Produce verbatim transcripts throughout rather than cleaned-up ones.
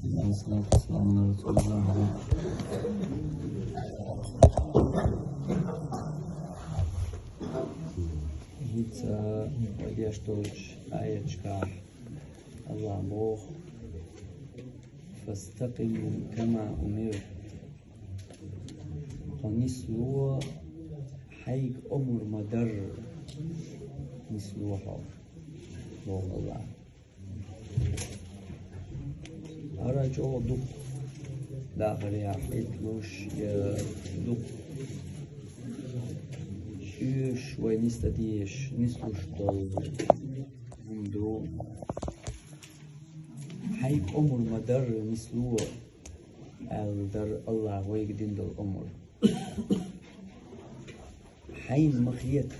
Салату вассаламу аля расулиллах. ХӀинца вай деш долчу аяташкахь Аллах боху: «Фастакъим кама умирт». Хьо нисло, хьайга омра ма-дарра нисло хьо, боху Аллах. ХӀара чӀогӀа дукха дахарехь хӀитталуш я дукха оьшуш вай нисдан дезаш, нислуш долу хӀума ду. Хьайга омра ма-дарра нисло, аьлла дара Аллах вайга дина долу омра. Хьайна ма хета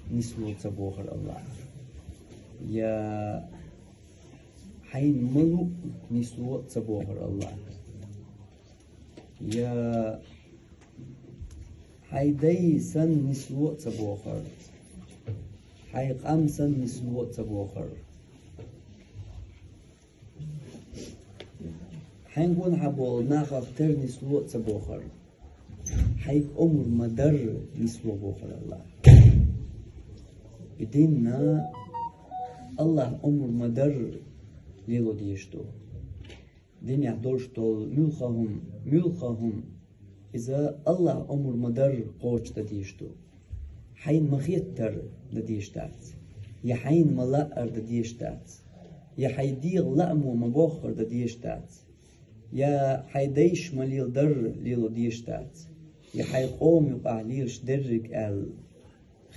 нисло ца бохура Аллах. Я хьайна ма луъу нисло ца бохура Аллах. Я хьайн дай санна нисло ца бохура. Хьайн къам санна нисло ца бохура. Хьайн гонахьа болу нахах тера нисло а ца бохура. Хьайга омра ма-дарра нисло бохура Аллах. И динна Аллах омра ма-дарра лело дезаш ду. Динехь долуш долу муьлхха хӀума, муьлхха хӀума, иза Аллах омра ма-дарра кхочушдан дезаш ду. Хьайна ма-хеттара дан дезаш дац. Я хьайна ма-лаъара дан дезаш дац. Я хьайн дегӀан лаамо ма-боххара дан дезаш дац. Я хьайн дайша ма-леладарра лело дезаш дац. Я хьайн къоман юкъахь лелаш дерриг аьлла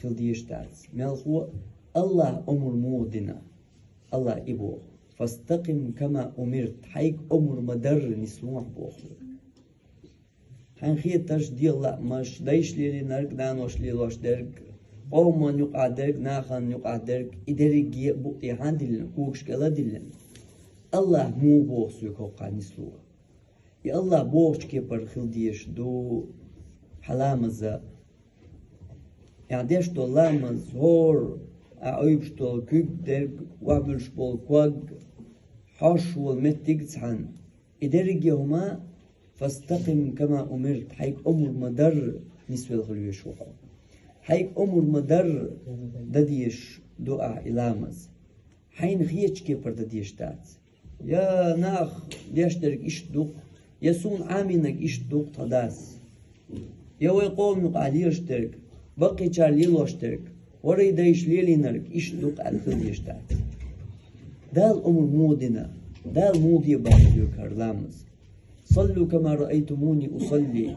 хила дезаш дац. Мелхо а Аллах омра муха дина? Аллах и боху: «Фастакъим кама умирт», хьайга омра ма-дарра нисло хьо боху. Хьайна хетарш, дегӀан лаамаш, дайша лелийнарг, наноша лелош дерг, къоман юкъахь дерг, нахана юкъахь дерг, и дерриге а букъ тӀехьа а диллина, когаш кӀел а диллина, Аллах муха боху соьга хӀокхахь нисло? И Аллах бохучу кепара хила дезаш ду хьан ламаз а. Ахь деш долу ламаз, хӀора, ахь Ӏуьйбуш долу куьг дерг, охьабуьллуш болу ког, хьожуш волу меттиг а цхьаьна, и дерриге а хӀума, «Фастакъим кама умирт», хьайга омра ма-дарра нисвелла хила везаш ву хьо. Хьайга омра ма-дарра дан дезаш ду ахь и ламаз. Хьайна хетачу кепара дан дезаш дац. Я нах деш дерг иштта ду-кх, я суна Ӏамийнарг иштта ду-кх тхан дас. Я вай къоман юкъахь лелаш дерг, баккхийчара лелош дерг, ворхӀе дайша лелийнарг иштта ду-кх аьлла хила дезаш дац. Дала омра муха дина? Дала муха де боху соьга хӀара ламаз? «Саллу кама раайтумуни усалли».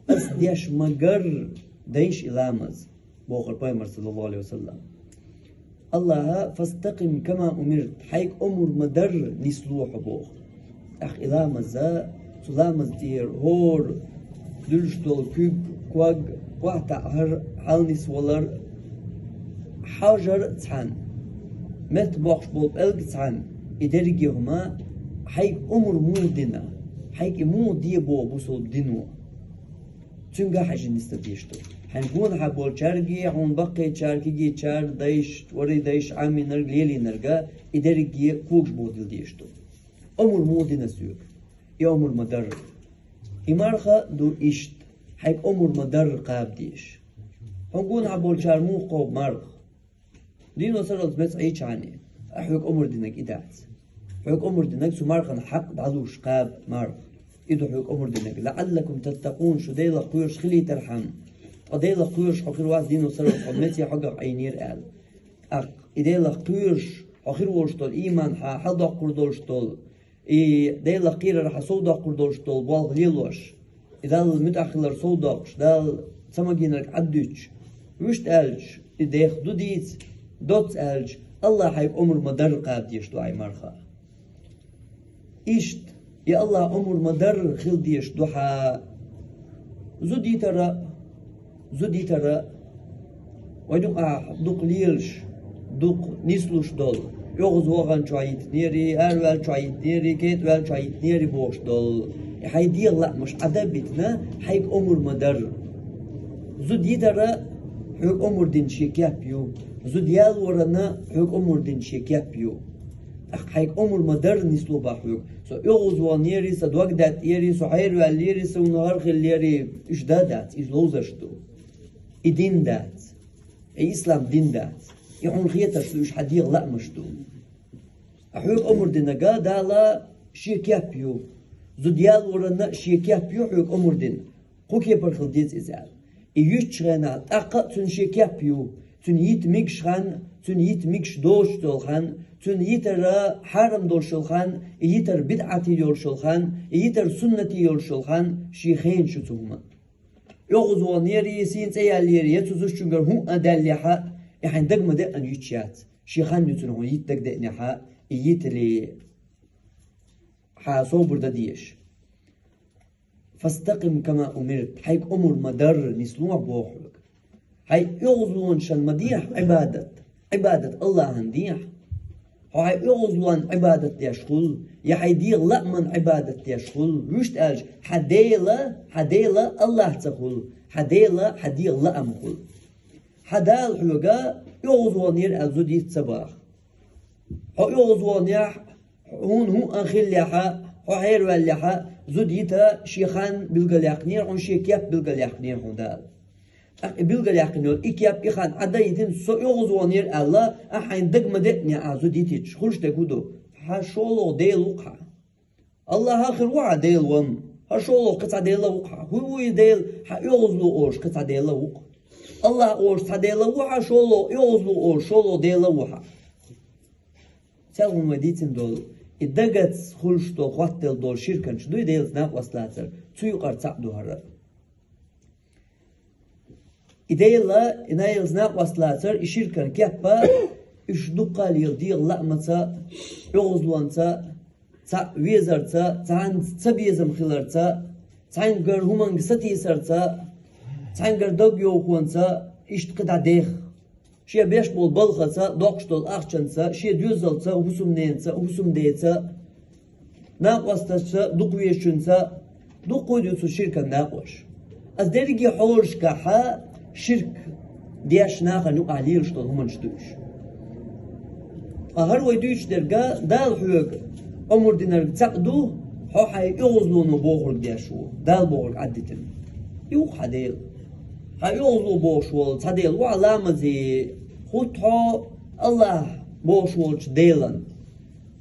Ас деш ма-гарра дайша и ламаз, бохура пайхамара, саллаллаху алейхи ва саллам. Аллаха: «Фастакъим кама умирт», хьайга омра ма-дарра нисло хьо боху. ТӀаккха и ламаз а, цу ламаз тӀера хӀора дуьллуш долу куьг, ког, кхохь таӀар, хьалнисвалар, хьожар а цхьаьна, меттах боккхуш болу пӀелг а цхьаьна, и дерриге а хӀума хьайга омра муха дина, хьайга и муха де боху бусалба дино? Цуьнга хьаьжжина нисдан дезаш ду. Хьайн гонахьа болчаьрга, хьуна баккхийчара, кегийчара, дайша, ворхӀе дайша Ӏамийнарг, лелийнарг, и дерриге а когаш боху дилла дезаш ду. Омра муха дина соьга? И омра ма-дарра. И марха а ду иштта, хьайга омра ма-дарра кхаба дезаш. Хьуна гонахьа болчара муха кхобу марха? Дийно сарралц меца Ӏийча хьуна, ахь хьоьга омра динарг и дац. Хьоьга омра динарг цу мархана хьакъ дӀалуш кхаба марха. И ду хьоьга омра динарг: «ЛаӀаллакум таттакъун», шу Делах кхоьруш хилийтархьама. Ткъа Делах кхоьруш хьо хир вац, дийно сарралц хьо меца хьогах Ӏийнера аьлла. ТӀаккха и Делах кхоьруш хьо хир волуш долу ийман хьан хьаладоккхур долуш долу, и Делах кхерар хьан совдоккхур долуш долу болх лелош, и Далла муьтӀахь хилар совдоккхуш, Дала ца магийнарг Ӏаддуьтуш, вуьшта аьлча, и дех ду дийца, доцца аьлча, Аллах хьайга омра ма-дарра кхаба дезаш ду хьайн марха. Иштта, и Аллах омра ма-дарра хила дезаш ду хьан зуда йитар а, зуда йитар а, вайн юкъахь дукха лелаш, дукха нислуш долу, оьгӀаз вахана чохь йитинера, араваьлла чохь йитинера, кетӀаваьлла чохь йитинера бохуш долу, и хьайн дегӀан лаамаш Ӏадда а битина, хьайга омра ма-дарра. Зуда йитар а хьоьга омра дина шен кеп ю, зуда ялоран а хьоьга омра дина шен кеп ю. Ахь хьайга омар ма дарра нисло бах хьоьга. Со оьгӀазваханера, са дог даьттӀера, со хьераваьллера, со хьуна хӀара хиллера, уьш да дац, уьш ловзарш ду. И дин дац. И ислам дин дац. И хьуна хетарш ду, уьш хьа дегӀа лаамаш ду. Ахь хьоьга омар динарг Дала шен кеп ю. Зуда ялоранна а шен кеп ю хьоьга омар дина. Кхо кепара хила деза иза аьлла. И йитачу хенахь тӀаккха а цуьнан шен кеп ю. Цуьнан йита мегаш хан, цуьнан йита мегаш доцуш долу хан, цуьнан йитар хьарам долуш йолу хан, и йитар бидӀатий йолуш йолу хан, и йитар суннатий йолуш йолу хан, шен хенаш ю цу хӀуманна. ОьгӀазваханера, сийна цӀе яьллера, я цу зудчуьнгара хӀуъа а даьллехь а, и хьайн дага ма деана йиташ яц. Шен хан ю цунах хьуна йита дага деанехь а, и йитале хьан собар дан дезаш. «Фастакъим кама умирт», хьайга омар ма дарра нисло боху хьоьга. Хьайн оьгӀазлонашна ма дехьа Ӏибадат, Ӏибадат Аллахьан дехьа. Хьо хьайн оьгӀазлонна Ӏибадат деш хуьлу, я хьайн дегӀан лаамна Ӏибадат деш хуьлу, вуьшта аьлча, хьан Дела, хьан Дела Аллахь ца хуьлу, хьан Дела хьан дегӀан лаам хуьлу. Хьан Дала хьоьга оьгӀазваханера аьлла зуда йита ца баха. Хьо оьгӀазваханехь, хьуна хӀуъа хиллехь а, хьо хьераваьллехь а, зуда йита шен хан билгалъяьккхинера хьуна, шен кеп билгалъяьккхинера хьуна Дала. ТӀаккха и билгалъяьккхина йолу и кеп, и хан Ӏа дан йитина, со оьгӀазваханера аьлла, ахь хьайн дага ма деанехь ахь зуда йитича, хуьлуш дерг хӀун ду? Хьан шолгӀа Дела ву-кх хьан. Аллахь а хир ву хьан Дела ван. Хьан шолгӀа кхин цхьа Дела ву-кх хьан. ХӀун ву и Дела? Хьан оьгӀазло олуш кхин цхьа Дела ву-кх. Аллахь олуш цхьа Дела ву хьан, шолгӀа оьгӀазло олуш шолгӀа Дела ву хьан. Цхьа хӀума вай дийцина долу, и дагаца хуьлуш долу, хоттаделла долу ширканаш дуй Делаца накъосталацар, цу юкъара цхьаъ ду хӀара. И Дела, и Делаца накъосталацар, и ширкан кеп а, уьш дуккха а лела дегӀан лаамца, оьгӀазлонца, цхьаъ везарца, цхьаьнца цабезам хиларца, цхьаьнгара хӀуманга сатийсарца, цхьаьнгара дагайовхонца, иштта кхидӀа дех. Шен беш болу балхаца, доккхуш долу ахчанца, шен доьзалца, хӀусамненца, хӀусамдеца, накъосташца, дукхавезачуьнца, дуккха а ду цу ширкан накъош. Аса дерриге хьолашкахь ширк деш нахана юкъахь лелаш долу хӀуманаш ду уьш. Ткъа хӀара вай дуьйцуш дерг Дала хьоьга омар динарг цхьаъ ду, хьо хьайн оьгӀазлоно бохург деш ву, Дала бохург Ӏаддитина. И ву-кх хьан Дела. Хьан оьгӀазло бохуш волу цхьа Дела ву хьан, ламазе хӀутту хьо Аллахь бохуш волчу Делан.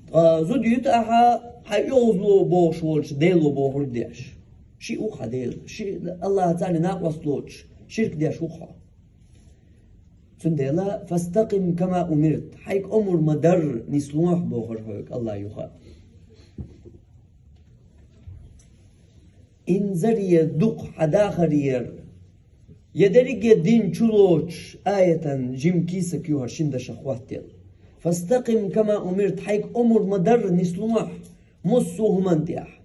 Ткъа зуда йита ахьа хьайн оьгӀазло бохуш волчу Дело бохург деш. Шиъ ву-кх хьан Дела, шиъ Аллахьаца накъост лоцуш, ширк деш ву-кх хьо. Цундела «фастакъим кама умирт», хьайга омар ма дарра нислохь бохура хьоьга Аллахь юха. Инзаре дукха хьан дахарера, я дерриге дин чу лоцуш аятан жима кийсак ю хӀара шина дашах хоттаделла. «Фастакъим кама умирт», хьайга омар ма дарра нислохь массо а хӀуманна тӀехь.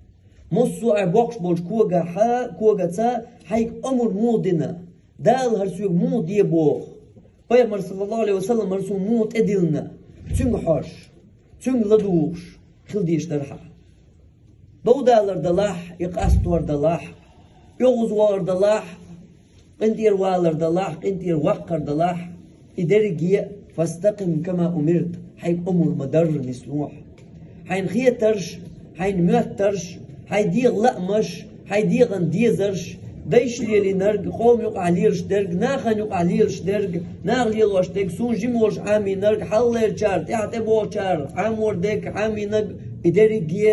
Массо а боккхуш болчу когахьа, когаца хьайга омар муха дина, Дала хӀара соьга муха де боху, Пайхамар, саллаллаху Ӏалайхи ва саллам, хӀара суна муха тӀедиллина, цуьнга хьожуш, цуьнга ладугӀуш хила дезаш дара хьан. Довдалар далахь, и къастор далахь, оьгӀазвахар далахь, къинтӀера валар далахь, къинтӀера ваккхар далахь, и дерриге а «фастакъим кама умирт», хьайга омар ма дарра нислохь. Хьайна хетарш, хьайна моьттарш, хьайн дегӀан лаамаш, хьайн дегӀан дезарш, дайша лелийнарг, къоман юкъахь лелаш дерг, нахана юкъахь лелаш дерг, наха лелош дерг, суна жима волуш Ӏамийнарг, хьалхалерчара, тӀаьхьа тӀебогӀучара Ӏамор дерг, Ӏамийнарг, и дерриге,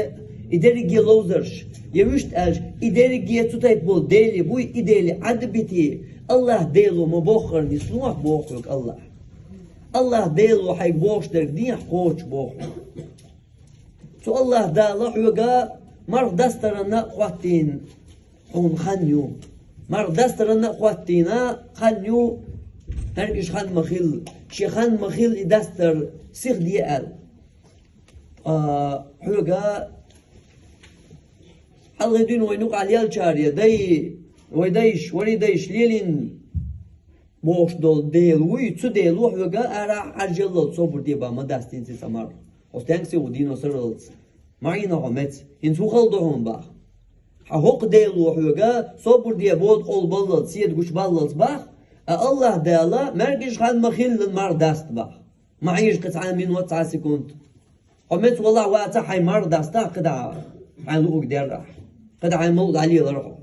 и дерриге ловзарш. Я вуьшта аьлча, и дерриге цу тайпа болу Деле буй, и Деле Ӏадда битий, Аллахь Дело ма боххара нислохь боху хьоьга Аллахь. Аллахь Дело хьайга бохуш дерг дехьа кхочуш боху хьоьга. Цу Аллахь Дала хьоьга марха дастаранна а хоттийна хьуна хан ю. Марха дастаранна а хоттийна хан ю, хӀара иша хан ма хилла. Шен хан ма хилла и дастар сиха де аьлла. Ткъа хьоьга хьалхе дуьйна вайна юкъахь лелчара я дай, вай дайша, варий дайша лелийна бохуш долу Дела вуй, цу Дело хьоьга арахь Ӏаржъяллалц собар де бан ма дац динца цӀа марха. Хьо стенга сиха ву дийно сарралц? Ма Ӏийна хьо меца. ХӀинца хӀун хала ду хьуна баха? Хьан хӀокху Дело хьоьга собар де боду къовлабаллалц, седа гучубаллалц баха, а Аллахь Дала маьркӀажа хан ма хиллан марха даста баха. Ма Ӏийжа кхин цхьа а минот, цхьа а секунд. Хьо меца валахь вацахь, хьайн марха дастахь, кхидӀа хьайн луъург дер ахь. КхидӀа хьайн мукъа дӀалелар хьо.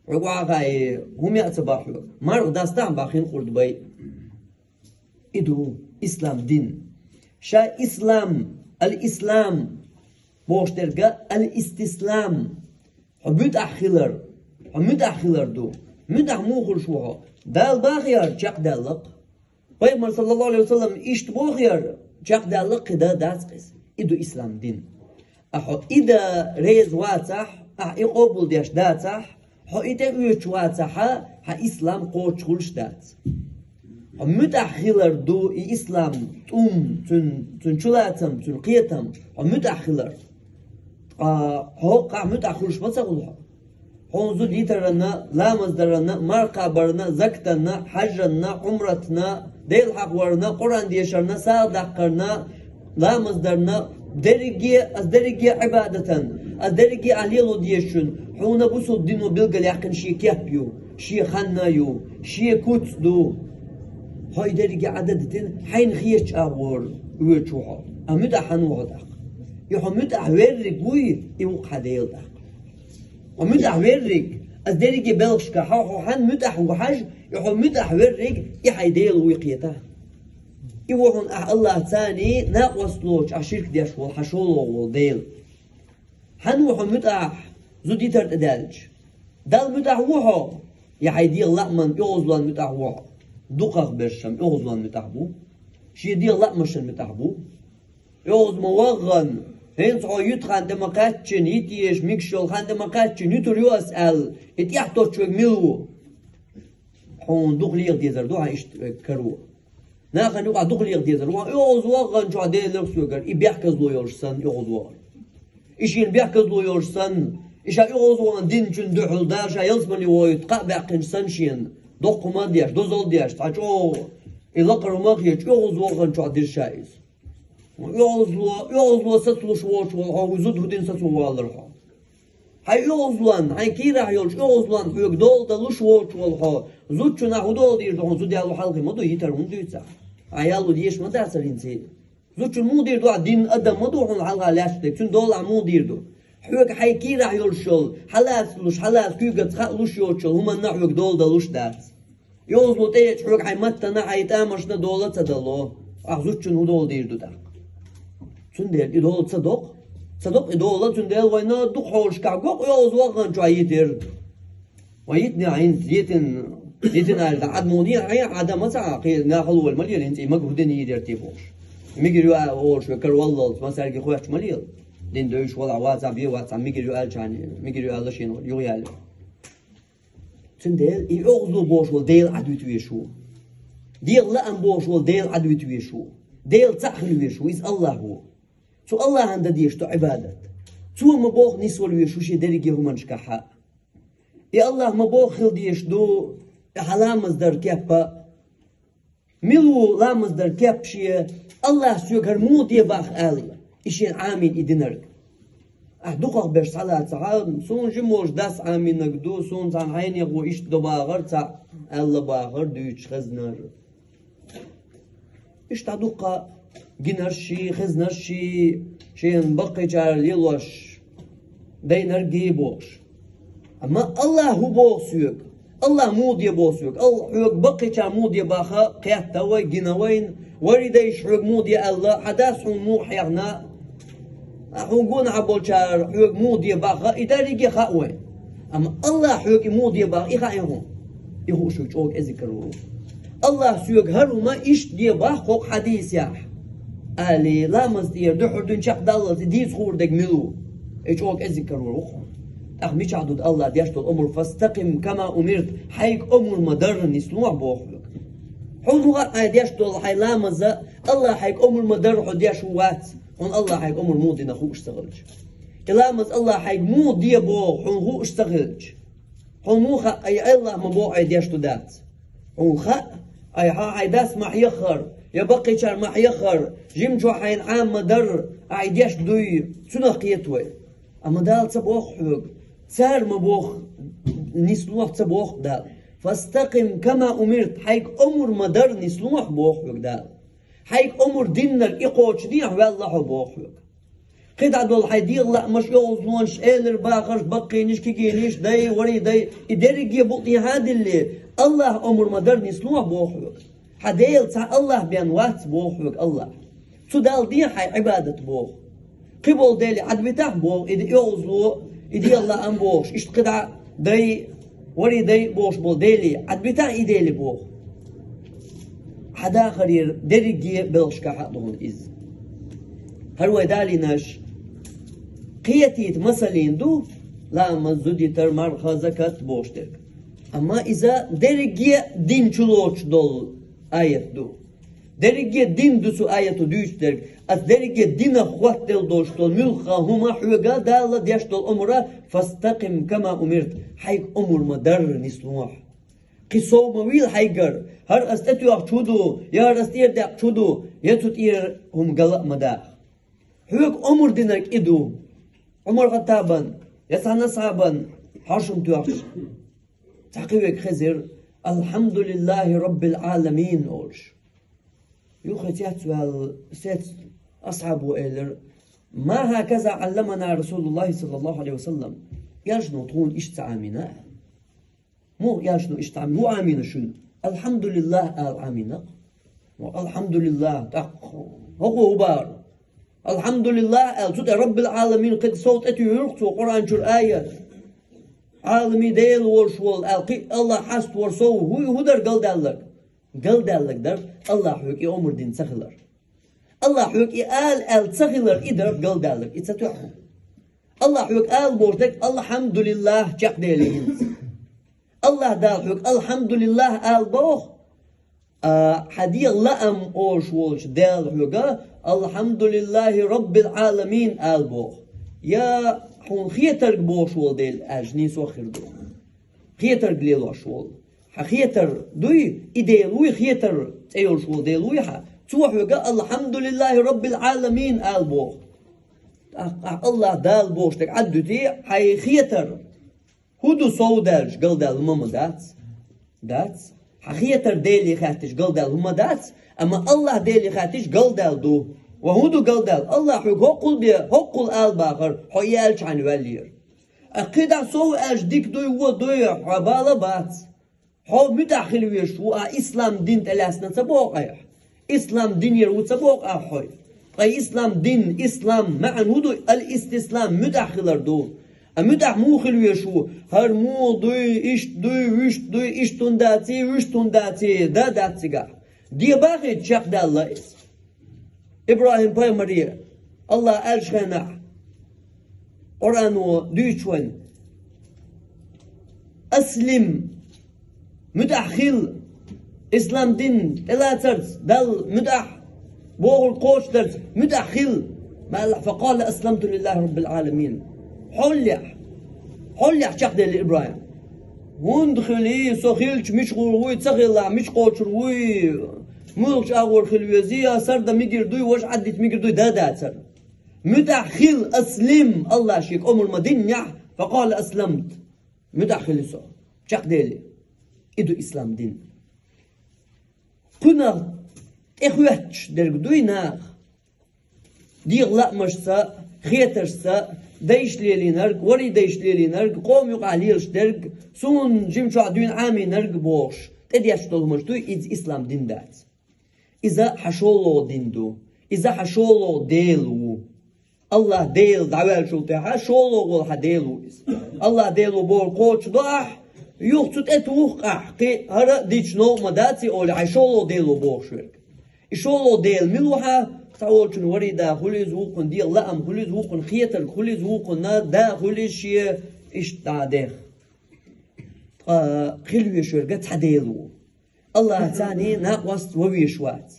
Хьо гӀо а хьай, хӀума яа ца боху хьоьга. Марха дастахь, бахин къурд бай. И ду ислам дин. Ша ислам, ал-ислам бохуш дерг а, ал-истислам. Хьо муьтӀахь хилар, хьо муьтӀахь хилар ду. МуьтӀахь муха хуьлуш ву хьо? Дала бахаяр чекхдаьлла-кх. Пайхамар, саллаллаху Ӏалайхи ва саллам, иштта боху яра, чекхдаьлла-кх, кхин дан дац-кх иза. И ду ислам дин. Ахьа хьо и дан реза вацахь, ахьа и къобалдеш дацахь, хьо и тӀеоьцуш вацахьа, хьан ислам кхочуш хуьлуш дац. Хьо муьтӀахь хилар ду и ислам тӀум, цуьнан, цуьнан чулацам, цуьнан кхетам, хьо муьтӀахь хилар. Ткъа хьо кхахь муьтӀахь хуьлуш ма ца хуьлу хьо. Хьуна зуда йитарна, ламаз дарна, марха кхабарна, закатанна, хьажанна, Ӏумратна, Дела хьахаварна, Къуръан дешарна, сагӀа даккхарна, ламаз дарна, дерриге а, ас дерриге а Ӏибадатан, ас дерриге а лело дезачун, хьуна бусулба дино билгалъяьккхина шен кеп ю, шен хан ю, шен куц ду. Хьо и дерриге а Ӏадда дитина, хьайна хетачу агӀор оьцуш ву хьо. А муьтӀахь хьан ву хьо тӀаккха? И хьо муьтӀахь верриг вуй, и ву-кх хьан Дела тӀаккха. Хьо муьтӀахь верриг, ас дерриге белхашка хьо, хьо хьан муьтӀахь ву хьажа, и хьо муьтӀахь верриг, и хьайн Дела вуй кхета. И ву хьуна ахь АллахӀаца накъост лоцуш, ахь ширк деш волу, хьан шолгӀа волу Дела. Хьан ву хьо муьтӀахь зуда йитар тӀедаьлча? Далла муьтӀахь ву хьо, я хьайн дегӀан лааман оьгӀазлонна муьтӀахь ву хьо? Дукхахберш-м оьгӀазлонна муьтӀахь бу, шен дегӀан лаамашна муьтӀахь бу. ОьгӀаз ма вахана, хӀинца хьо юьту хан тӀе ма кхаьччина, йита езаш мегаш йолу хан тӀе ма кхаьччина, юьтур ю ас аьлла, и тӀехь тоттуш верг мила ву? Хьуна дукха леха дезар ду хьан иштта верг каро. Нахана юкъахь дукха леха дезар ву хьан, оьгӀаз вахана чохь Дела лерг соьгара, и бехказло йолуш санна оьгӀаз вахана. И шена бехказло йолуш санна, и ша оьгӀаз вахана динчун дуьхьал Дала ша ялсамане вохуьйту кхаъ баьккхинчу санна шена, доккха хӀума а деш, дозалла а деш, цхьа чӀогӀа и лакхара хӀума а хеташ, оьгӀаз вахана чохь дира ша иза. ОьгӀазло, оьгӀазло сацалуш воцуш волу хьо, хӀун зуда хӀун дина сацо валлара хьо? Хьайн оьгӀазлонна, хьайн кийрахь йолчу оьгӀазлонна хьоьга дола далуш воцуш волу хьо, зудчунна хӀун дола дийр ду хьуна, зуда яло хьалхе ма ду, йитар хӀунда дуьйцу ахь? Ахь яло дезаш ма дац хӀинца. Зудчунна муха дийр ду ахь, дин адам ма ду хьуна хьалха лаьтташ дерг, цуьнан дола ахь муха дийр ду? Хьоьга хьайн кийрахь йолуш йолу, хьалацалуш, хьалаца куьйгаца хаалуш йоцуш йолу хӀуманна хьоьга дола далуш дац. ОьгӀазло тӀеэцча хьоьга хьайн маттана, хьайн тӀамашна дола ца дало, ахь зудчунна хӀун дола дийр ду тӀаккха? Цундела и дола ца доккху. Ца доккху и дола, цундела вайна дукха хьолашкахь гокъа оьгӀаз вахана чохь йитира. Вай йитинехь хӀинца, йитина, йитина аьлла, Ӏад муха дийр, хьайн Ӏадама ца Ӏа, кхин нахала волу ма лела, хӀинца и мага хӀун дина йийр яра те бохуш. Мигир ю а олуш, вай караваллалц, массаьрга хоьттуш ма лела. Дин девзаш валахь вацахь, бен вацахь, мигир ю аьллачарна, мигир ю аьлла шена юхаяьлла. Цундела и оьгӀазло бохуш волу Дела Ӏад вита везаш ву. ДегӀан лаам бохуш волу Дела Ӏад вита везаш ву. Дела цхьаъ хила везаш ву, иза АллахӀ ву. Цу АллахӀана дан дезаш ду Ӏибадат. Цо ма боху нисвала везаш ву шен дерриге хӀуманашкахь а. И АллахӀ ма боху хила дезаш ду, и хьан ламаз дар кеп а. Мила ву ламаз дар кеп шен, АллахӀа соьга хӀара муха де боху аьлла, и шена Ӏамийна и динарг? Ахь дукхахберш схьалацахь, суна жима волчу дас Ӏамийнарг ду, суна цхьана хьайнехо иштта до бахар цхьаъ, аьлла бахар дуьйцуш хезнар. Иштта дуккха гинарш ший, хезнарш ший, шена баккхийчара лелош дайнарг а бохуш. Амма АллахӀа хӀун боху соьга? АллахӀа муха де боху соьга? АллахӀа хьоьга баккхийчара муха де боху кхетта вай, гина вайна, вари дайша хьоьга муха де аьлла, хьан дас хьуна муха хьехна, а хьуна гонахь болчара хьоьга муха де боху, и дерриге а хаьа вайна. Амма АллахӀа хьоьга и муха де боху, и хаьий хьуна? И хууш верг чӀогӀа кӀезиг карор ву. АллахӀа соьга хӀара хӀума иштта де боху хӀокху хьадисехь, аьлла, ламаз тӀера дуьххьара дуьйна чекхдаллалц и дийца хуур дерг мила ву? И чӀогӀа кӀезиг карор ву хьуна. ТӀаккха мичахь ду АллахӀа деш долу омра: «Фастакъим кама умирт», хьайга омра ма-дарра нисло ахь боху хьоьга. Хьуна хӀун хаьа хьайн деш долу хьайн ламаз, АллахӀа хьайга омра ма-дарра хьо деш ву, вац? Хьуна АллахӀа хьайга омра муха дина хууш ца хилча. И ламаз АллахӀа хьайга муха де боху хьуна хууш ца хилча. Хьуна муха хаьа, ай АллахӀа ма боху ай деш ду, дац? Хьуна хаьа, ай хьан, хьайн дас ма хьеххара, я баккхийчара ма хьеххара, жимчохь хьайна Ӏама ма-дарра, ай деш дуй, цунах кхета вай. Амма Дала ца боху хьоьга, цара ма боху, нисло ахь ца боху Дала. «Фастакъим кама умирт», хьайга омра ма-дарра нисло ахь боху хьоьга Дала. Хьайга омра диннарг и кхочушде ахь, ваьлла хьо боху хьоьга. КхидӀа долу хьайн дегӀан лаамаш, оьгӀазлонаш, элира бахарш, баккхийнаш, кегийнаш, дай, варий дай, и дерриге букъ тӀехьа а диллий, Аллахь омра ма-дарра нисло боху хьоьга. Хьан Дела цхьа Аллахь бен вац боху хьоьга Аллахь. Цу Далла де хьайн Ӏибадат боху. Кхиболу дели Ӏадбитахь боху, и оьгӀазло, и дегӀан лаам бохуш, иштта кхидӀа дай, варий дай бохуш болу дели, Ӏадбитахь и дели боху. Хьан дахарера дерриге белхашкахь а догӀу иза. ХӀара вай далийнаш кхетийта масаллина ду, ламаз, зудитар, марха, закат бохуш дерг. Амма иза дерриге дин чу лоцуш долу аят ду. Дерриге дин ду цу аято дуьйцуш дерг. Аса дерриге динах хӀоттаделла долуш долу муьлхха хӀума хьоьга Дала деш долу омра: «Фастакъим кама умирт», хьайга омра ма-дарра нисло хьо. Кхин сов ма вийла хьайгара, хӀара аса тӀетоьхча хӀун ду, я хӀара аса тӀера даьккхича хӀун ду, я цу тӀера хӀума гала а ма даха. Хьоьга омра динарг и ду. Ӏумар-Хаттабан я цхьана асхьабан хьошам тоьхча, цхьа кхин верг хезира: «Алхьамдулиллахи Раббил Ӏаламин», – олуш. Юххе цец ваьлла сецна асхьабо элира: «Ма хӀаказа Ӏалламана Расулуллахи саллаллаху Ӏалайхи ва саллам». Элчано тхуна иштта ца Ӏамийна аьлла. Муха элчано иштта Ӏамийна? ХӀун Ӏамийна шуна? «Алхьамдулиллах», – ала Ӏамийна-кх. Ва «Алхьамдулиллах», тӀаккха хӀокхо хӀун бахара? «Алхьамдулиллах», – аьлла, цу тӀе «Раббил Ӏаламин» кхин сов тӀетуьйхира-кх цо Къуръан чуьра аят. «Ӏаламийн Дела волуш волу», – аьлла, кхин Аллахь хьаставор сов хӀун, хӀун дара галдаьлларг? Галдаьлларг дара Аллахь хьоьга и омра дина ца хилар. Аллахь хьоьга и ала аьлла ца хилар, и дара галдаьлларг, и ца тоьхна. Аллахь хьоьга ала бохуш дерг «Алхьамдулиллах» чекхдели хӀинца. Аллахь Дала хьоьга «Алхьамдулиллах» ала боху, а хьан дегӀан лаам олуш волчу Дала хьоьга «Алхьамдулиллахи Раббил Ӏаламин» ала боху. Я хьуна хетарг бохуш волу дела аьлча нийсо хир ду. Хетарг лелош волу. Хьан хетар дуй, и Дела вуй хетар цӀе йолуш волу Дела вуй хьан, цо хьоьга «Алхьамдулиллахи Раббил Ӏаламин» ала боху. ТӀаккха ахь Аллахь Дала бохуш дерг Ӏаддуьтий хьайн хетар? ХӀун ду сов даьлча галдаьлла хӀума ма дац? Дац. Хьан хетар Деле хаьттича галдаьлла хӀума дац, амма Аллахь Деле хаьттича галдаьлла ду. Ва хӀун ду галдаьлла? Аллахь хьоьга хӀоккхул бе, хӀоккхул ала бахара, хьо и аьлча хьайна ваьллера. Ткъа кхидӀа сов аьлча дика дуй, вон дуй, хьо бала бац. Хьо муьтӀахь хила везаш ву, ахь ислам дин тӀелаьцна ца боху ахь? Ислам динера ву ца боху ахь хьо? Ткъа ислам дин, ислам маьӀна хӀун ду? Ал-истислам, муьтӀахь хилар ду. Ткъа муьтӀахь муха хила везаш ву? ХӀара муха дуй, иштта дуй, вуьшта дуй, иштта хӀунда даций, вуьшта хӀунда даций, да дац цигахь. Де бахийта чекхдаьлла иза. ИбрахӀим-пайхамаре Аллахь аьллачу хенахь, Къуръано дуьйцу вайна: «Аслим», муьтӀахь хила, ислам дин тӀелацарца, Далла муьтӀахь бохург кхочушдарца муьтӀахь хила. Ма аьллахь: «Факъала асламту лиллахи раббил Ӏаламин». Хьолехь, хьолехь чекхдели ИбрахӀим. ХӀунда хили, со хилча мича гӀур вуй, ца хилахь мича кхочур вуй, муьлхачу агӀор хила везий, я сардан мегар дуй, важа Ӏаддита мегар дуй, да дацара. МуьтӀахь хила, аслим, Аллахь шега омра ма-диннехь, факъала асламт. МуьтӀахь хили со, чекхдели. И ду ислам дин. Кхунах тӀехӀоьттуш дерг дуй наха? ДегӀан лаамашца, хетаршца, дайша лелийнарг, ворхӀе дайша лелийнарг, къоман юкъахь лелаш дерг, суна жимчохь дуьйна Ӏамийнарг бохуш, тӀедетташ долу хӀуманаш дуй, иза ислам дин дац. Иза хьан шолгӀа дин ду. Иза хьан шолгӀа Дела ву. Аллахь Дела дӀаваьллачул тӀаьхьа шолгӀа волу хьан Дела ву иза. Аллахь Дела ву бохург кхочушдо ахь, юха цу тӀе туху-кх ахь, кхин хӀара а дича новкъа ма дац и олий, хьайн шолгӀа Дела ву бохуш верг. И шолгӀа Дела мила ву хьан? Цхьаволчун ворхӀе да хуьлу иза, вукхун дегӀан лаам хуьлу иза, вукхун хетарг хуьлу иза, вукхун да хуьлу иза шен, иштта дӀа а деха. Ткъа хила везаш верг цхьа Дела ву. Аллахьца накъост ван везаш вац.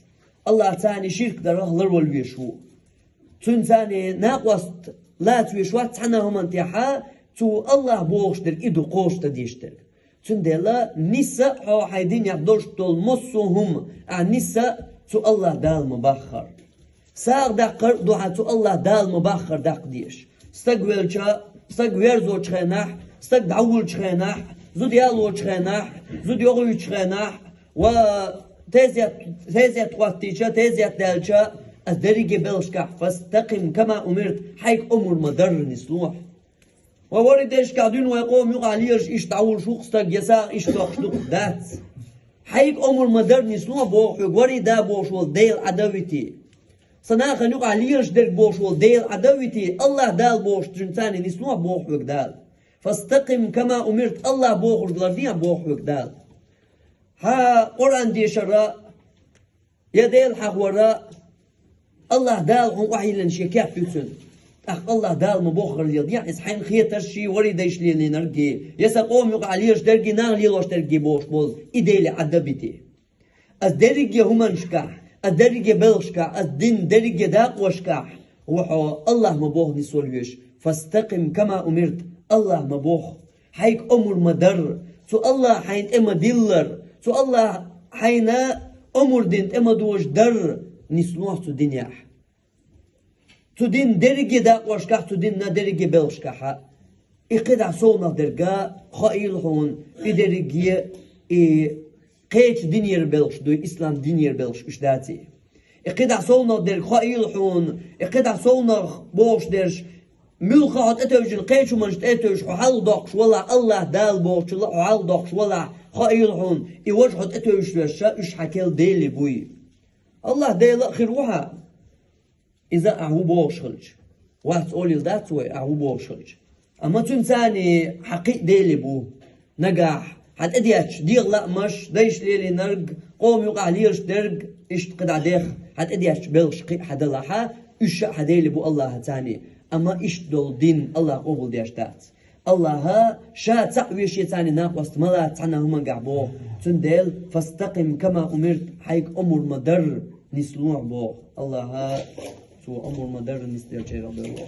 Аллахьца ширк дарах ларвала везаш ву. Цуьнца накъост лаца везаш вац цхьана а хӀуманна тӀехь, цо Аллахь бохуш дерг и ду кхочушдан дезаш дерг. Цундела нисса а хьо хьайн динехь долуш долу массо а хӀума, ахь нисса а цу Аллахь Дала ма-баххара. СагӀа даккхар а ду хьан цу Аллахь Дала ма-баххара даккха дезаш. Стаг велча, стаг верзочу хенахь, стаг дӀавуллучу хенахь, зуда ялочу хенахь, зуда йогӀуьйтучу хенахь, ва тезет, тезет хӀоттийча, тезет даьлча, Ас дерриге белхашкахь, «فاستقم كما أمرت», хьайга омар ма дарра нисло хьо. Ва вари дешкахь дуьйна вай къоман юкъахь лелаш иштта дӀавуллуш ву-кх стаг, я сагӀа иштта доккхуш ду-кх, дац. Хьайга омар ма дарра нисло хьо боху хьоьга, вари да бохуш волу Дела Ӏа дан вити. Сан нахана юкъахь лелаш дерг бохуш волу Дела Ӏа дан вити, АллахӀ Дала бохуш цуьнца нисло хьо боху хьоьга Дала. «فاستقم كما أمرت», АллахӀ бохург лардехьа боху хьоьга Дала. Хьан Къуръан дешара, я Дела хьахора, АллахӀ Дала хьуна къахьийгӀина шен кеп ю цуьнан. ТӀаккха АллахӀ Дала ма боххара леладехьа иза, хьайна хетарш шен вари дайша лелийнарггий, я сан къоман юкъахь лелаш дерргий, наха лелош дерргий бохуш болу, и Деле Ӏа дан бити. Ас дерриге хӀуманашкахь, ас дерриге белхашкахь, ас дина дерриге дакъошкахь ву хьо, АллахӀ ма боху нисло хьо веш. «فاستقم كما أمرت», АллахӀ ма боху. Хьайга омар ма дарра, цу АллахӀа хьайна тӀе ма диллара, цу АллахӀа хьайна омар дина тӀе ма дожа дарра, нисло хьо цу динехь. Цу дина дерриге дакъошкахь, цу дина дерриге белхашкахь. И кхидӀа совнах дерг а хаийла хьуна, и дерриге, и кхечу динера белхаш дуй, ислам динера белхаш уьш даций. И кхидӀа совнах дерг хаийла хьуна, и кхидӀа совнах бохуш дерш, муьлхха хьо тӀетевжина кхечу хӀуманаш тӀетевжаш хьо хьалха доккхуш валахь, АллахӀ Дала бохучул а хьо хьалха доккхуш валахь, хаийла хьуна, и важа хьо тӀетевжаш верш уьш хьан кел Дела буй. АллахӀ Дела а хир ву хьан. Иза ахь ву бохуш хилча, вац олийла дац вай, ахь ву бохуш хилча. Амма цуьнан царний хьан кхин а Дела бу. Нагахь хьан тӀедетташ дегӀан лаамаш, дайша лелийнарг, къоман юкъахь лелаш дерг, иштта кхидӀа дех, хьан тӀедетташ белхаш кхин а хьан далахь, уьш а хьан Дела бу АллахӀа царний. Амма иштта долу дин АллахӀа къобалдеш дац. АллахӀа Ша цхьаъ вешан царний накъост ма лаца цхьана а хӀумангахь боху. Цундела «فاستقم كما أمرت», хьайга омар ма дарра нисло хьо боху. АллахӀа цо омар ма дарра нисделлачарах дойла.